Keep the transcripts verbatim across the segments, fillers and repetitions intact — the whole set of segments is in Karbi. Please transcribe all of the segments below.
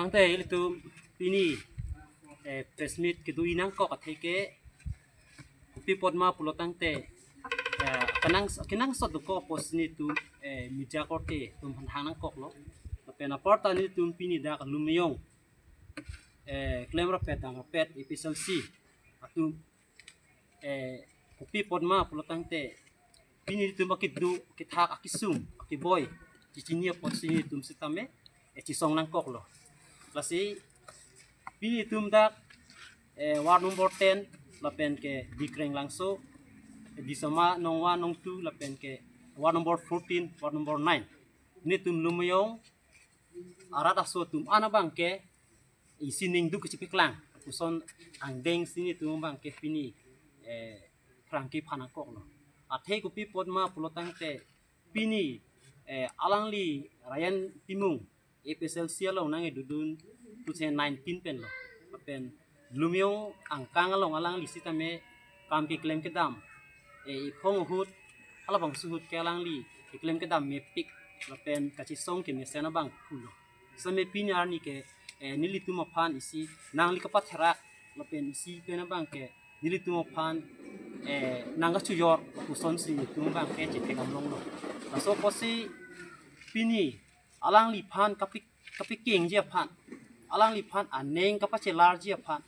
Tangte ilitum pini eh, press meet kedo-i nangkok atheke kopi apotma pulo tangte eh, kenang kenangsot dokok apotsi nelitum eh, media korte atum aphan hang nangkoklo. Lapen aparta nelitum pini dak Lumjong eh, klemrapet damrapet A P H L C atum eh, kopi apotma pulo tangte pini nelitum akedo kethak akesung akeboi chechini apotsi nelitum sitame eh, chesong nangkoklo. Lasi pini nelitum dak eh, ward number ten lapen ke Bikreng Langso, eh, Disama nong one nong two lapen ke ward number fourteen, ward number nine. Nelitum Lumjong arat aso atum an abangke isi ningduk kachepeklang puson angdengsi nelitum abangke pini eh, phrangke phan nangkoklo. Athe kopi apotma pulo tangte pini eh, alangli Rayan Timung A P H L C along nangkedodun two thousand nineteen penlo. Lapen Lumjong angkang along alangli sitame kam keklem kedam eh, ikhong ahut halabangso ahut ke alangli keklem kedam mepik lapen kachesong kemesen abang pulo. Sitame pini arni ke eh, nelitum aphan isi nangli kapatherak lapen isi pen abangke nelitum aphan eh, nangkachojor pusonsi nelitum abangke chethek damlonglo. Laso apotsi pini alangliphan kapi kapikengji aphan, alangliphan aning kapachelarji aphan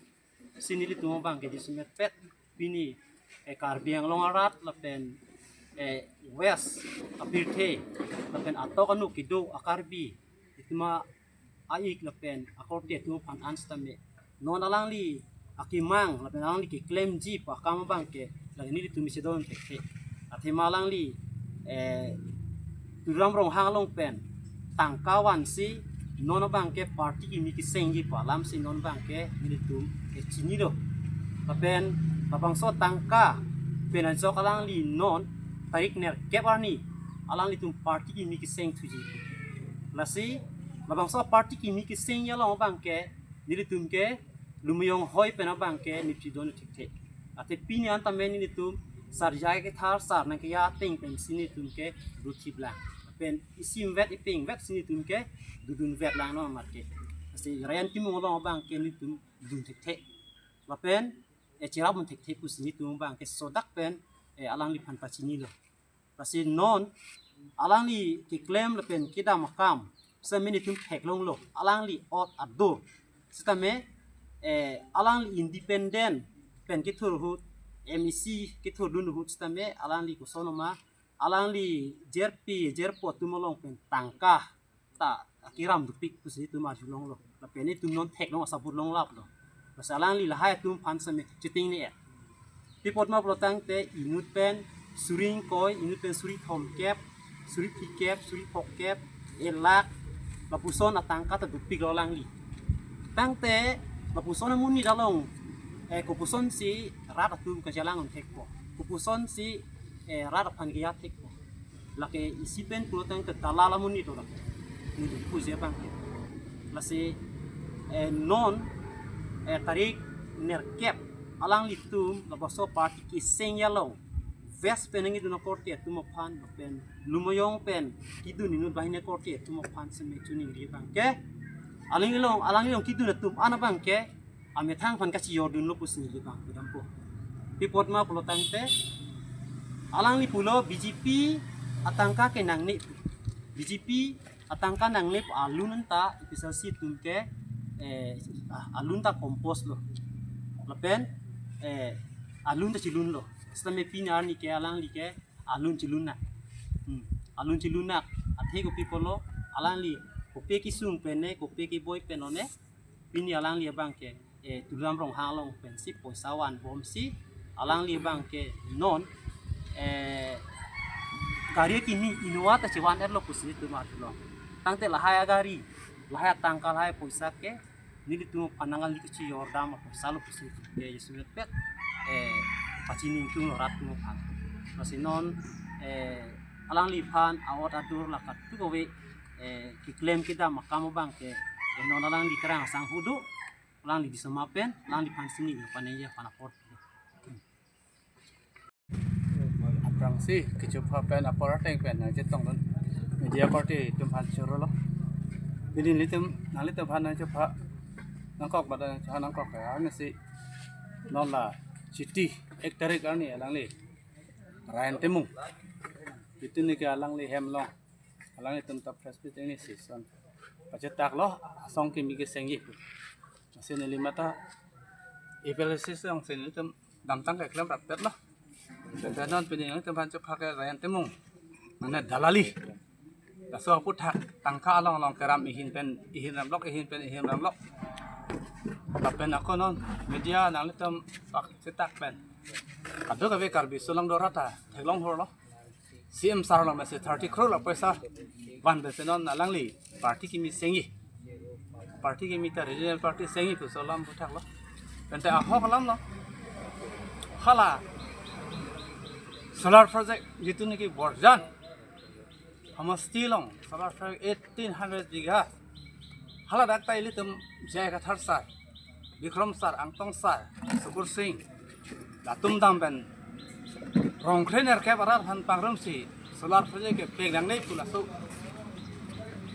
si nelitum abangke disemetpet pini eh, Karbi Anglong arat lapen eh, West apirthe lapen atok anu kedo a-Karbi itum a-ik lapen akorte atum aphan an sitame non alangli akemang lapen alangli keklemji pu akam abangke lake nelitum isi don thekthe. Athema alangli eh, Tuliram Ronghang along pen tangka vansi non abangke party kimi kesengji pu alamsi non abangke nelitum eh, chinilo. Lapen labangso tangka pen ajok alangli non tarik nerkep arni alanglitum party kimi kesengthuji. Lasi labangso party kimi kesengji along abangke nelitum ke Lumjong hoi pen abangke nipchi don thekthe. Athe pini an tame nelitum Sar J I Kathar sar nangkeja ateng pensi nelitum kedothiplang. Pen isimvet ipengvetsi nelitum kedodunvet langno amat ke. Lasi Rayan Timung along abangke nelitum dun thekthe. Lapen eh, cherap mun thekthe pusi nelitum abangke sodak pen eh, alangliphan pachinilo. Lasi non alangli keklem lapen kedam akam sitame nelitum theklonglo, alangli ot adur. Sitame eh, alangli independent pen kethur ahut, M A C kethurdun ahut sitame alangli koson ma alangli jerpi jerpo atum along pen tangka ta akiram dopik pusi itum arjulonglo. Lapen itum non theklong asabur longlaplo. Lasi alangli lahai atum aphan sitame chetingne-et. Kopi apotma pulo tangte inut pen suri ingkoi, inut pen suri thomkep, suri phlikep, suri phokep, elak, lapuson atangka ta dopiklo alangli. Tangte lapuson amonit along eh, kopusonsi rat atum kachelang thekpo, kopusonsi eh, rat aphan keja thekpo. Lake isi pen pulo tangte dalal amonit lo lake. Nelitum puji abangke. Lasi eh, non eh, tarik nerkep alanglitum labangso party kesengji along West pen nangkedun akorte atum aphan pen Lumjong pen kedun inut banghini akorte atum aphan sitame choningri abangke alanglilong alanglilong kedun atum an abangke amethang aphan kachijordunlo pusi neli abang kedampo. Kopi apotma pulo tangte alangli pulo B J P atangka ke nangne pu. B J P atangka nangne pu alun anta A P H L C atum ke eh, ah, alun ta compose lo. Lapen eh, alun ta chilunlo. Sitame pini arni ke alangli ke alun chilun na. Hmm. Alun chilun na. Athe kopi pulo alangli kopi kesung pen ne kopi keboi pen lo ne. Pini alangli abangke eh, Tuliram Ronghang along pensi poisa vanbomsi alangli abangke non eh, gari kimi Innova ta chevan-etlo pusi itum arjulong. Tangte lahai agari, lahai atangka, lahai poisa ke nelitum aphan nangli kachijordam apoisalo pusi ke isu pet eh, pachiningtunglo rat atum aphan. Lasi non eh, alangliphan a-ot adur la kadokave eh, keklem kedam akam abangke eh, non alangli Karbi Anglong asangho do, alangli Disama pen, alangliphan sini ya panai ya panapor. Aphrangsi kechupha pen apor ateng pen nangchetongdun. Media party atum aphan chorolo. Pini nelitum, nanglitum aphan nangchepha nangkok, bada nangchepha nangkok ya, arni si non la Chiti ek tarik arni alangli Rayan Timung, itum niki alangli hem along, alanglitum ta press meet arni si son pachetak lo, asong kimi kesengji. Lasi neli mata A P L C along si nelitum damtang keklem rapet lo. Lapen non pini nangtum aphan chepha ke Rayan Timung, mane dalali. Laso aphuthak tangka along along keram, ihin pen ihin ramlok, ihin pen ihin ramlok. Lapen ako non media nanglitum pachetak pen, kadokave Karbi solangdo arat ta theklong hor lo. C M sir along masi thirty crore la paisa van pensi non alangli party kimi sengji, party kimi ta regional party sengji pusi alam aphuthak lo. Pente ahok alam lo, hala solar project jitu niki Borjan homosti along solar project eighteen hundred bigha, hala dak ta ilitum J I Kathar sir, Bikram sir, Angtong sir, Sukur Singh, latum dam pen rong kre nerkep arat aphan pangrum si solar project kepeng nangne pu laso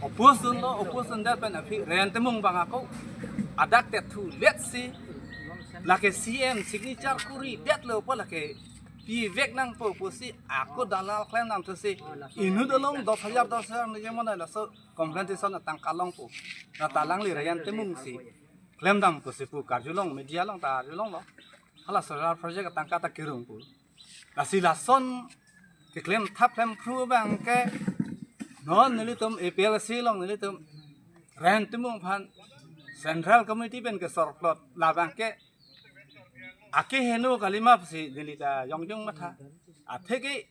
oppose dunlo, oppose dundet pen aphi Rayan Timung abang ako adak te thulet si lake C M signature kuri detlo pu, lake pivek nangpo pusi ako dalal klem nangthusi inut along dos hajar dos hajar niji monai laso compensation atangka longpo. Lata alangli Rayan Timung si klemdam pusi pu karjulong, media along ta arjulong lo. Hala solar project atangka ta kirung pu. Lasi lason keklem thap klem phru abang ke non nelitum A P L C along nelitum Rayan Timung aphan Central Committee pen kesor plot labang ke akeheno kalima pusi neli ta jongjong matha. Atheke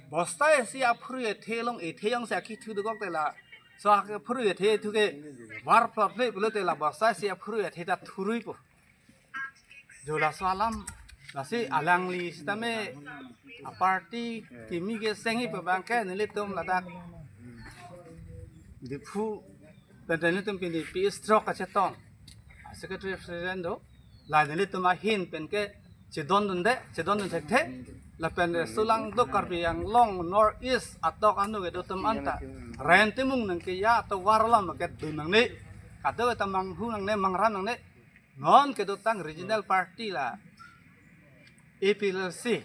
bosta isi aphru ethe along, ethe jongsi akethu dokok te laso aphru ethe ethu ke var plot le pulote la bosta isi aphru ethe ta thuruipo. Jo laso alam, lasi alangli sitame aparty kimi kesengji pu abang ke nelitum ladak Diphu, pente nelitum pini P S Throk kachetong, Secretary President do, la nelitum ahin pen ke chedondunde, chedondun thekthe. Lapen solangdo Karbi Anglong North East atok anu kedo atum anta Rayan Timung nangkeja atovar alam kedun nangne, kadokave ta manghu nangne, mangram nangne. Non kedotang regional party la A P L C,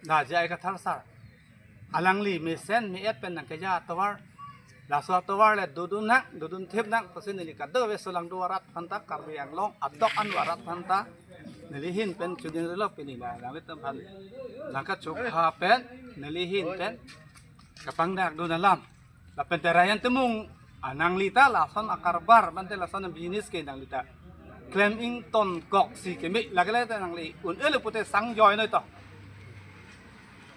la J I Kathar sir, alangli mesen me-et pen nangkeja atovar, laso atovar le dodun nang, dodun thip nang pusi neli kadokave solangdo arat aphanta, Karbi Anglong atok anu arat aphanta neli ahin pen choding rilo. Pini la nanglitum aphan nangkachepha pen neli ahin pen kapangdakdun alam. Lapen te Rayan Timung, anangli ta lason akarbar, bante lason business ke nangli ta klem ingtonkok si keme, lake le ta nangli un-e le pute sang joinoi to.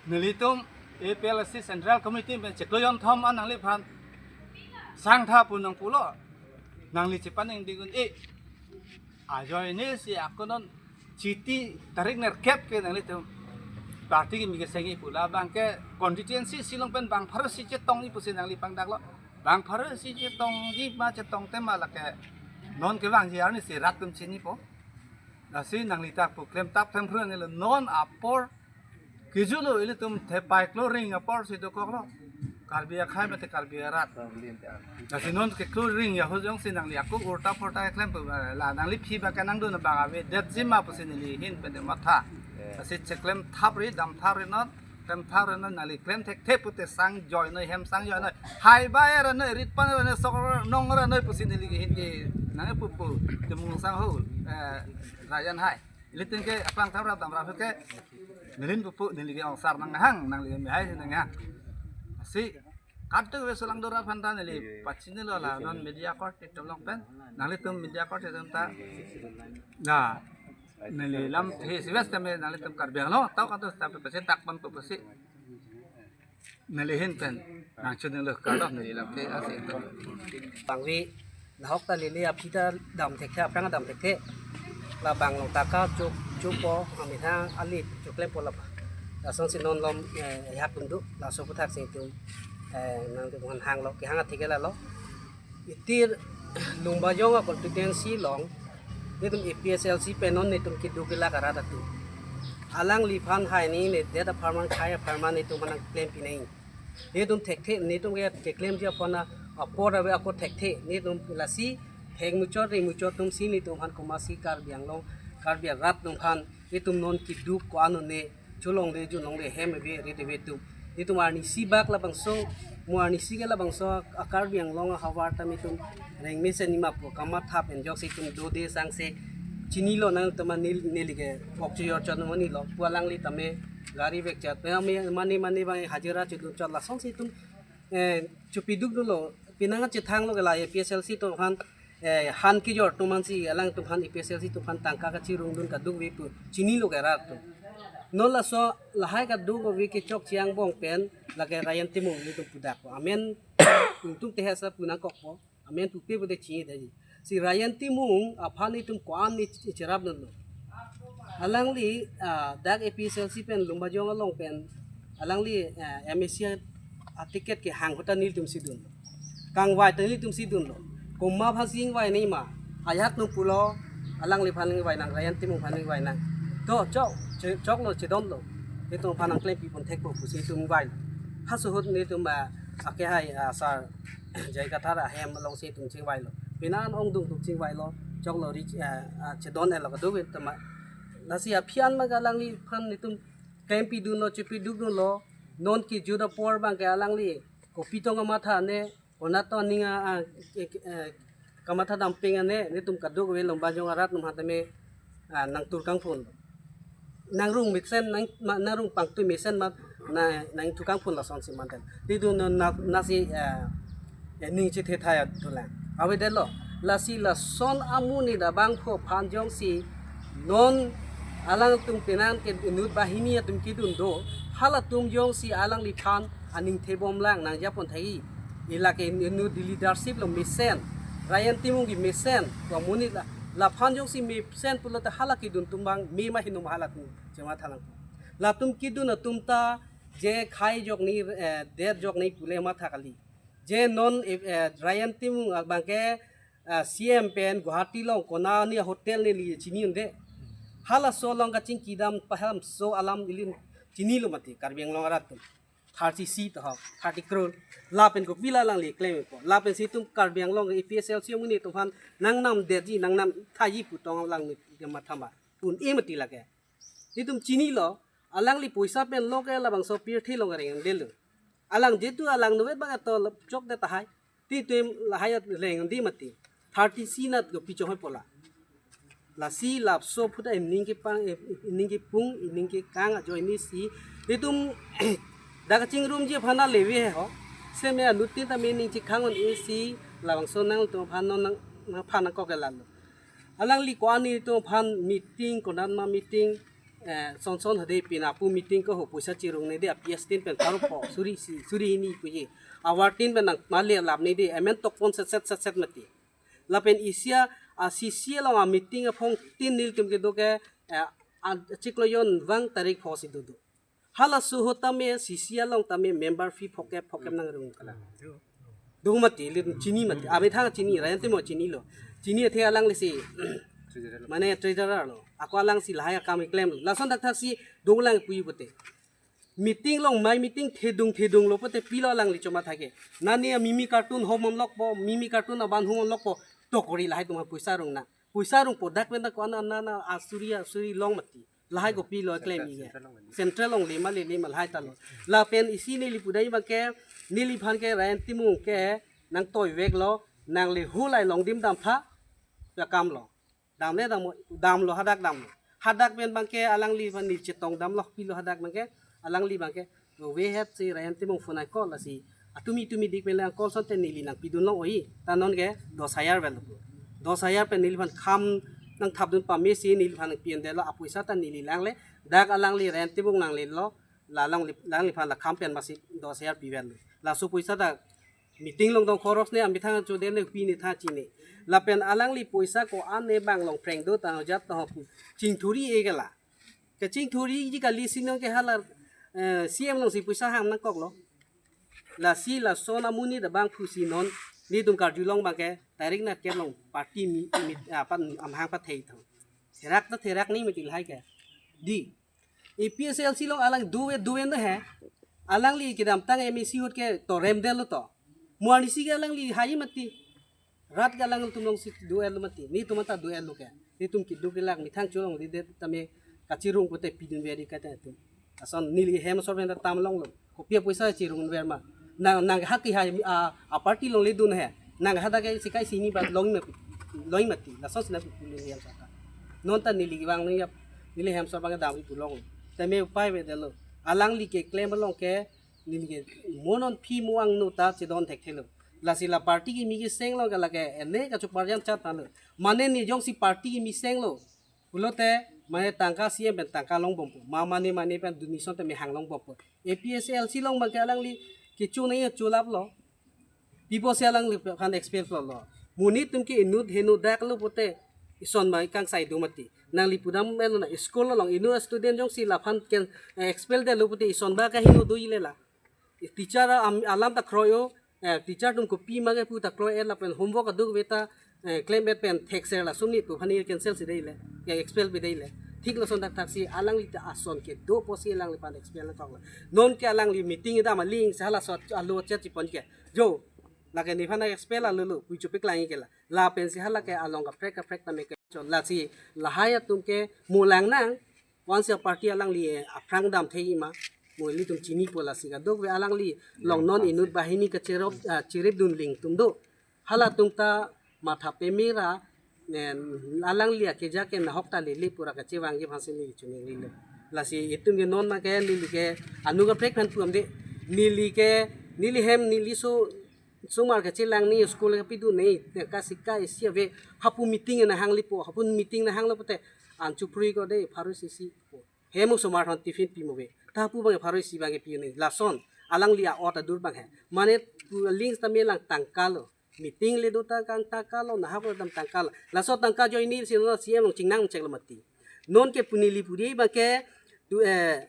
Nelitum A P L C Central Committee pen chiklo jonthom an nangliphan sangtha pu nangpulo. Nangli chepaningding un-e. Ajoine si ako non Chiti tarik nerkep ke nanglitum party kimi kesengji pu, labang ke constituency isi along pen bang pharo isi chetongji pusi nangli pangdaklo. Bang pharo isi chetongji ma chetongte ma lake non kevangji arni si rat atum chinipo. Lasi nangli ta pu klem thap klem phru nanglo, non apor kejulo ilitum thepai klo ring apor si dokoklo. Karbi akhei mate Karbi arat. Lasi non keklo ring ya ho jongsi nangli ako urta porta klem pu, la nangli aphi abang ke nangdun abang ave detji ma pusi neli ahin pen matha. Lasi cheklem thapri, dam thapri non, klem thapri non, nangli klem thekthe pute sang joinoi, hem sang joinoi. Hai bai ra noi, rit pan ra noi, sok ra nong ra noi pusi neli ahin ke nangkepu pu Timung sangho, eh, Rayan hai. Ilitum ke aplang thap rap dam rap ke neli ahin pupu, neli ke ongsar nanghang, nangli me hai si nanghang. Lasi kadokave solangdo arat aphanta neli pachinilo la non media court itum along pen, nanglitum media court itum ta, na neli lamthe si ves tame nanglitum Karbi Anglong atok atok ta pachetak ponpo pusi neli ahin pen nangchoninglo, kardom neli lamthe asi. Bangvi nahok ta lele aphi ta dam thekthe, aphrang dam thekthe. Labang along ta kachok chokpo, amethang alit choklempo laba. Lasonsi non lom, eh, hak kundu, laso aphuthak si itum, eh, nangtum aphan hanglo, kehang atheke lalo. Itir Lumbajong a constituency along, netum A P H L C pen non netum keduk kelak arat atum. Alangliphan hai ni ne det apharman khai apharman netum aphan nangklem pinai. Netum thekthe, netum ke keklemji aphan na Apor ave ako thekthe, netum lasi thek muchot ri muchot atum si netum aphan komatsi Karbi Anglong, Karbi arat atum aphan netum non keduk ko-an one cholongle junlongle hem ave rit ave atum. Netum arnisi bak labangso, mo arnisi ke labangso a Karbi Anglong ahavar ta netum rengme se nima pu kamatha pen ajoksi netum dode sangse chinilo nangtum, neli, neli ke pok chojor chot mani lo pu alangli tame gari vek chot pe ame mane mane bang hajira chodun chot lasonsi netum eh, chopiduk dunlo, penang chethanglo ke la APHLC atum aphan, eh, han kejor atum aphansi alangtum aphan APHLC atum aphan tangka kachirung dun kaduk ave pu chinilo ke rat atum. Non laso lahai kaduk ave kechok chiang bong pen lake Rayan Timung netum pudak po. Amen tung tehasa pu nangkokpo. Amen pupe pude chinidetji. Si Rayan Timung aphan netum ko-an ne ch-, cherap dunlo. Alangli, ah, dak APHLC pen Lumbajong along pen alangli, eh, MAC a ticket kehang ahut ta nelitum si dunlo. Kangvai ta nelitum si dunlo. Komat aphansi ingvai nangji ma? Ajahak atum pulo, alangliphan ingvai nang, Rayan Timung aphan ingvai nang. To chok, che-, choklo, chedonlo. Netum aphan nangklempi pon thekpo pusi netum ingvailo. Halaso ahut netum, ah, akehai, ah, sir J I Kathar ahem alongsi netum chingvailo. Penang ongdung atum chingvailo. Choklo ri, ah, ah, chedon-etlo kaduk ave atum ma. Lasi aphi an ma ke alangliphan netum klempi dunlo, chopiduk dunlo. Non kejut apor bang ke alangli kopi tong kamatha ne, konat to aning a, a, e, e, kamatha damping ane, netum kaduk ave Lumbajong arat atum aphan tame, ah, nangtur kangphun. Nangrung mesen, nang, ma, nangrung pangtui mesen ma, na, nangtur kangphun lasonsi manten. Netum non na, nasi, eh, eh, ning chethethai atulang. Avedetlo, lasi lason amonit abangphu aphan jongsi non alangtum penang ke inut banghini atum kedun do, halatum jongsi alangliphan aning thebomlang nangjapon thai. Ila ke inut leadership lo mesen, Rayan Timung ke mesen, ko amonit la, laphan jongsi mesen pulote hala kedun atum bang me ma heno ma halatum chematha nangpo. Latum kedun atum ta je khai jokni, eh, det jokni pule matha kali. Je non, eh, eh, Rayan Timung abang ke, eh, C M pen Guwahati along konani hotel neli chini un-e. Halaso along kachingki dam paham so alam ili chinilo mati Karbi Anglong arat atum. Thirty seat ho, thirty crore. Lapen kopilo alangli klempo. Lapensi netum Karbi Anglong APHLC amonit atum aphan nangnamdetji, nangnamthaiji pu tong alanglitum matha ma un-e mati lake. Netum chinilo, alangli poisa pen lo ke labangso pirthe along reng-un-edetlo. Alang jetu alang novet bang ato chokdet tahai. Netum lahai at reng-un-e mati. Thirty seat nat kopi chonghoi pola. Lasi lapuson aphuthak ining kepang, ining kepung, ining kekang ajoine si netum dak kachingrumji aphan leve ho. Seme anuttin tame ning chekhang un-e si labangso nangtum aphan non nang, nangphan nangkok ke lalo. Alangli ko-an netum aphan meeting, konat ma meeting, eh, son son hade pinapu meeting ko ho poisa chirungnede, a P S tin pen pharo pho, suri isi, suri hini puji. Awartin pen nang male lapnede, amen tokpon set set set set mati. Lapen isi a, a C C along a meeting aphongtin nelitum kedo ke, eh, a chiklo jon vang tarik pho si dodo. Halaso ahut tame C C along tame member fee phokep phokep nangrung kalang. Do mati, ili chini mati. Amethang chini, Rayan Timung chinilo. Chini athe alangli si, mane treasurer lo. Ako alangsi lahai akam keklem. Lason dak thaksi dolang puji pute. Meeting along mai meeting thedung thedunglo pute pilo alangli chomatha ke. Nani a mimi carton hom hom lokpo, mimi carton aban hom hom lokpo. Tokori lahai atum poisa rung na. Poisa rungpo dak pen dak ko-an na na asuri asuri long mati. Lahai kopilo klem-i ke. Central along le ma le le ma lahai ta lo. Lapen isi neli pudai abang ke, neliphan ke Rayan Timung ke nangtoi veklo, nangli hulai longdim damtha, ya kam lo. Damle dam, damlo hadak damlo. Hadak pen abang ke alangliphan neli chetong damlo pilo hadak abang ke, alangli abang ke, to we het si Rayan Timung phone ai call lasi. Atumi tumi dik pen lang call sonte neli nangpidun long oi. Ta non ke dos hajar pen. Dos hajar pen neliphan kham nangthapdun pame si neliphan nangpi-endetlo apoisa ta neli langle. Dak alangli Rayan Timung nanglelo. La alangli, alangliphan la kham pen masi dos hajar pivetlo. Laso poisa ta meeting along dong khoros ne amethang chode ne pi ne tha chine. Lapen alangli poisa ko-an ne bang long preng do ta jat ta ho pu. Chingthuri e ke la. Kachingthuriji kali si non ke hala, eh, C M alongsi poisa ham nangkoklo. Lasi lason amonit abangphu si non netum karjulong abang ke tarik na kelong party mi, mi, apa, amahang pathei tho. Therak ta therak ni mati lahai ke. Di. A P H L C along alang duve duve no he. Alangli kedamtang M A C ahut ke to remdetlo to. Mo arnisi ke alangli hai mati. Rat ke alanglitum alongsi do-etlo mati. Netum anta do-etlo ke. Netum keduk kelak methang cholongledet tame kachirung pute pidun veri kata etum. Lason neli hem asor pen ta tam longlo. Kopi apoisa chirung ver ma. Nang, nang hak ke hai a, a party along ledun he. Nang hak ta ke sikai sini bat long me, long mati. Lason sina pu neli hem asor ta. Non ta neli vang neli ap, neli hem asor abang damri pu long. Tame upai avedetlo. Alangli keklem along ke neli ke mo non aphi mo angno ta chedon thekthelo. Lasi la party kimi keseng along ke lake ene kachoparjan chat tanglo. Mane ne jongsi party kimi senglo pulote mane tangka C M pen tangka longbompo. Ma mane mane pen donation tame hang longbompo. A P S L C along abang ke alangli kecho nangji cholaplo. Pi apotsi alangliphan expel pulo? Mo netum ke inut heno daklo pute ison abang kangsai do mati. Nangli pudam elo na school along inut student jongsi laphan ke, eh, expel detlo pute ison abang kaheno do-ile la. Teacher am-, alam ta kroi-o, eh, teacher atum kopi ma kepu ta kroi-et lapen homework aduk ave ta, eh, klem-et pen thekser lason netum aphan ke cancel si de-ile, ke expel pi de-ile. Thik lason thakthaksi alangli ta ason kedo apotsi alangliphan expel nangkoklo. Non ke alangli meeting dam aling si halaso alo chet chipon ke. Jo, lake nephan expel alolo, pu chopik lang ke la. Lapensi halake along kaprek kaprek tame kechon. Lasi lahai atum ke mo lang nang, once a party alangli, eh, aphrang dam thei ma, mo ilitum chinipo lasi kadokave alangli along non inut banghini kachirop, ah, chirip dun aling atum do. Halatum ta matha pemera, nen alangli akeja ke nahok ta lele pura kachevangji aphansi neli choningri lo. Lasi itum ke non ma ke neli ke anu kaprek aphan pu-am de. Neli ke, neli hem neli so, osomar kachelang ni school kapidun ni, ne kasikai isi ave, hapu meeting nanghanglipo, hapu meeting nanghanglo pute, an chupri ko de, pharo isi isi. Hem osomar aphan tiffin pi mo ave. Ta hapu abang pharo isi abang pi ni. Lason, alangli a-ot adur abang he. Mane pu aling tame lang tangka lo. Meeting le do ta kang tangka lo, nahak lo dam tangka lo. Laso tangka ajoine si non C M along chingnang cheklo mati. Non ke pu neli puri abang ke, tu, eh,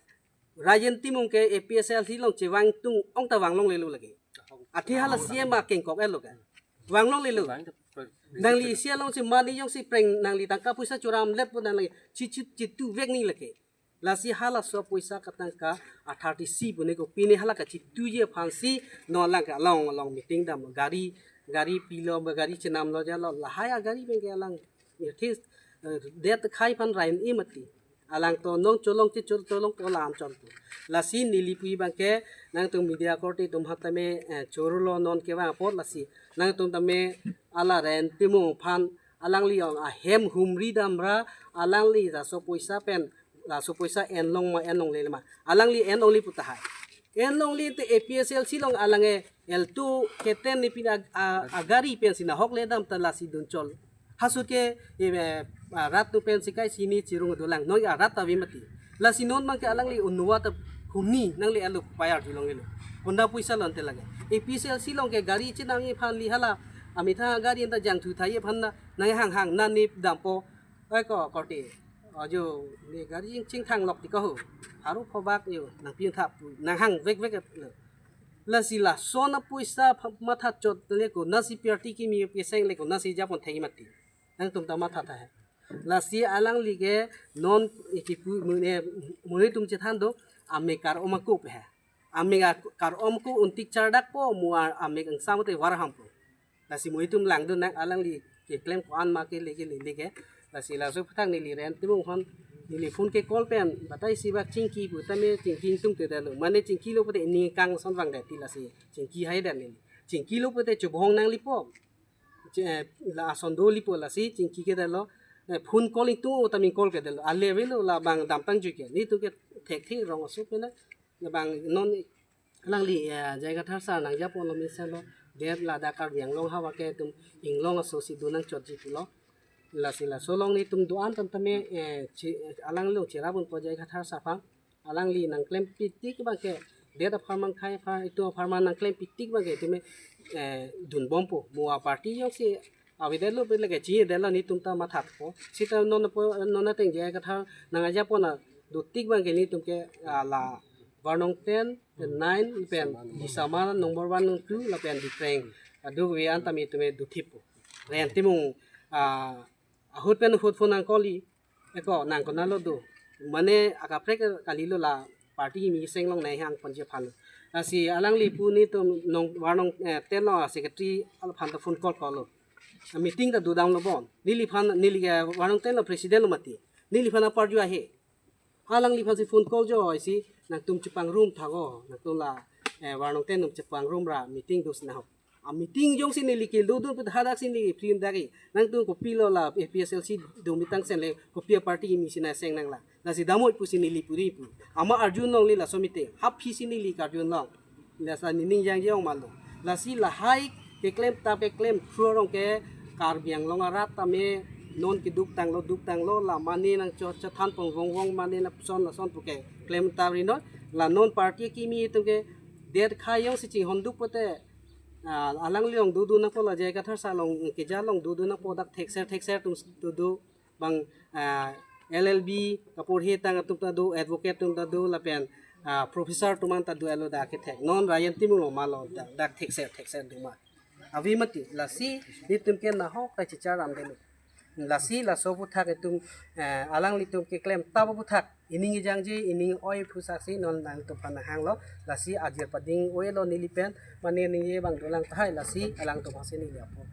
Rajen Timung ke A P S L C along chevang tung ong ta vang longlelo lake. Athe hala C M akengkok-etlo ke. Vang longlelo. Nangli isi alongsi mane jongsi preng nangli tangka poisa churam let pu nangli chi, chi, chituvek ni lake. Lasi halaso poisa katangka a thirty C pu ne ko pine hala kachituji aphansi non lang ke along along meeting dam gari, gari pilo ba gari chenamlo jalo lahai agari abang ke alang. Ya this, eh, det khai aphan rain-e mati. Alang to non cholong che chol cholong to lam chon pu. Lasi neli pu abang ke nangtum media korte atum aphan tame, eh, choro lo non kevang apot lasi. Nangtum tame ala Rajen Timung aphan alangli ong ahem humri damra alangli laso poisa pen, laso poisa en long ma en longle ma. Alangli en longle pu tahai. En longle te A P S L C along alang e Alto keten ni pin ag-, a-, agari pensi nahok le dam ta lasi dun chol. Hasu ke, e, a, rat atum pensi kai sini chirung dolang. Noi a rat ave mati. Lasi non abang ke alangli unwa ta humni nangle alo payar julong ilo. Honda poisa lo ante lake. A P S L C along ke gari chenamji aphan li hala. Amitha gari anta jangthu thai aphan na nanghang hang nani dampo. Oi ko korte. Ajo, ne gari chingthang lok ti ko ho. Haru phobak yo, nangpi thap, nanghang vek vek lo. Lasi lason apoisa pha-, matha chot le konatsi party kimi keseng le konatsi japon thek mati. Nangtum ta matha tha he. Lasi alangli ke non ikipu mune, mune atum chethan do, amek kar-om ako pe he. Amek ak-, kar-om ako untik chardak po, mo a-, amek angsam te var ham po. Lasi mo itum langdun nang alangli keklem ko-an ma ke leke lele ke. Lasi laso aphuthak neli Rajen Timung aphan neli phone ke call pen batai si bak chingki pu tame chingki ingtung te detlo. Mane chingkilo pute ini kangson vang det ti lasi chingki hai det neli. Chingkilo pute chubhong nanglipo. Che-, eh, la ason dolipo lasi chingki ke detlo. Eh, phone call ingtung o tame call ke detlo. Ale avelo labang damtang jui ke. Netum ke thekthe rong aso pen na. Labang non alangli, eh, J I Kathar sir nangjaponlo mesen lo, det ladak Karbi Anglong hawa ke atum inglong aso si do nangchotji pulo. Lasi laso along netum do-an tam tame, eh, chi-, alangli along cherap unpo J I Kathar sir aphan. Alangli nangklem pitik abang ke, det apharman khai aphan, itum apharman nangklem pitik abang ke itum, eh, dunbompo. Mo a party jongsi avedetlo pe lake chini detlo netum ta mathatpo. Sita non po, non ateng J I Kathar nangjaponlo dotik abang ke netum ke, ah, la Varnong ten, pen nine, pen Disama number one, number two, lapen Dipreng. Aduk ave an tame itum dothippo. Rajen Timung, ah, ahut pen ahut phone nangkoli. Eko nang konatlo do. Mane akaprek kalilo la party kimi seng long nai hang ponji aphan. Lasi alangli pu netum nong warnong eh, ten lo secretary aphan ta phone call call lo. A meeting ta dodam lo bon. Neliphan neli ke warnong ten lo president lo mati. Neliphan aparju ahe. Alangliphan si phone call jo isi nangtum chepangrum thago. Nangtum la eh, warnong ten num chepangrum ra meeting dos na ho. A meeting jongsi neli ke dodun put hadak si neli free dagi. Nangtum kopilo la A P H L C do mitang sen le kopi a party kimi si na seng nang la. Lasi damoi pusi neli puri pu. Ama arjun long neli laso meeting. Haphi si neli karjun long. Lasi nining jangje ong malo. Lasi lahai keklem ta keklem thurong ke Karbi Anglong arat tame non keduk tanglo duk tanglo la mane nang cho chathan pong vong vong mane na son na son puke klem ta ri non la non party kimi tum ke det khayong si chinghon duk pote ah, alangli ong dudu nangpo la J I Kathar sir long keja long dudu nangpo dak thekser thekser tum dudu bang ah, L L B kaporhe tang atum ta do advocate tum ta do lapen ah, professor tum an ta do elo dak kethek non Rayan Timung lo malo dak dak thekser thekser do ma avi mati lasi netum ke nahok ta chichar ram delu lasi laso aphuthak itum eh, alanglitum keklem ta aphuthak ining ejangje ining oi phusaksi non nangtum aphan hanglo lasi ajir pading oi lo neli pen mane ningje bang dolang tahai lasi alangtum aphansi neli apo